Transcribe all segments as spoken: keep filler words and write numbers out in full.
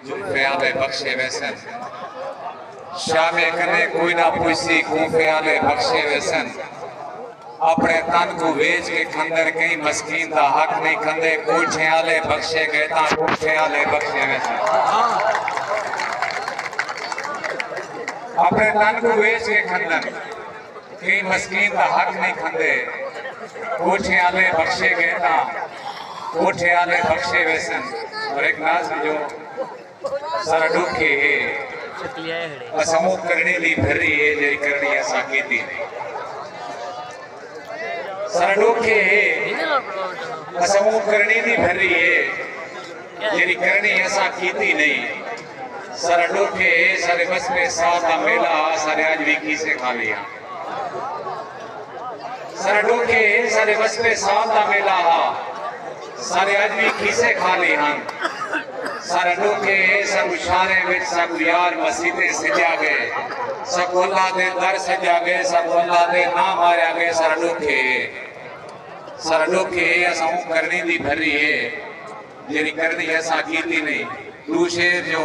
خیالے بخشے ویسن۔ شامے کنے کوئی نہ پوچھسی کوں خیالے بخشے ویسن۔ اپݨے تن کوں ویچ کے کھندن کہیں مسکین دا حق نہیں کھندے۔ کوٹھیں آلے بخشے گئے تاں کوٹھیں آلے بخشے ویسن۔ اپݨے تن کوں ویچ کے کھندن کہیں مسکین دا حق نہیں کھندے۔ کوٹھیں آلے بخشے گئے تاں کوٹھیں آلے بخشے ویسن۔ اور ایک ناز جو سارا ݙکھ اے ہے، اساں اوں کرݨی دی بھری ہے جیڑھی کرݨی اساں کیتی نہیں۔ سارا ݙکھ اے ہے، اساں اوں کرݨی دی بھری ہے جیڑھی کرݨی اساں کیتی نہیں۔ سارا ݙکھ اے ہے، سارے وسبے ساتھ دا میلہ ہا، سارے اڄ وی کھیسے خالی ہن۔ سارا ݙکھ اے ہے، سارے وسبے ساتھ دا میلہ ہا، سارے اڄ وی کھیسے خالی ہن۔ سارا ݙکھ اے ہے، ساکوں شہریں وچ ساکوں یار مسیتیں سݙیا ڳئے، ساکوں اللہ دے در سݙیا ڳئے، ساکوں اللہ دے ناں ماریا ڳئے۔ سارا ݙکھ اے ہے، سارا ݙکھ اے ہے، اساں اوں کرݨی دی بھری ہے جیڑھی کرݨی اساں کیتی نہیں۔ ݙو شعر جو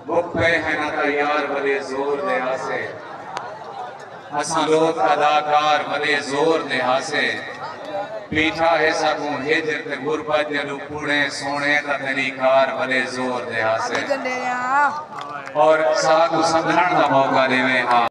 مک پئے ہیں نہ تاں یار وݙے زور دے ہاسے، اساں لوک اداکار وݙے زور دے ہاسے۔ پیٹھا ہے ساکوں ہجر تے غربت جݙوں کوڑے سوہݨے تاں تیݙی کار وݙے زور دے ہاسے۔ اور ساکوں سمجھݨ دا موقع ݙیویں ہا۔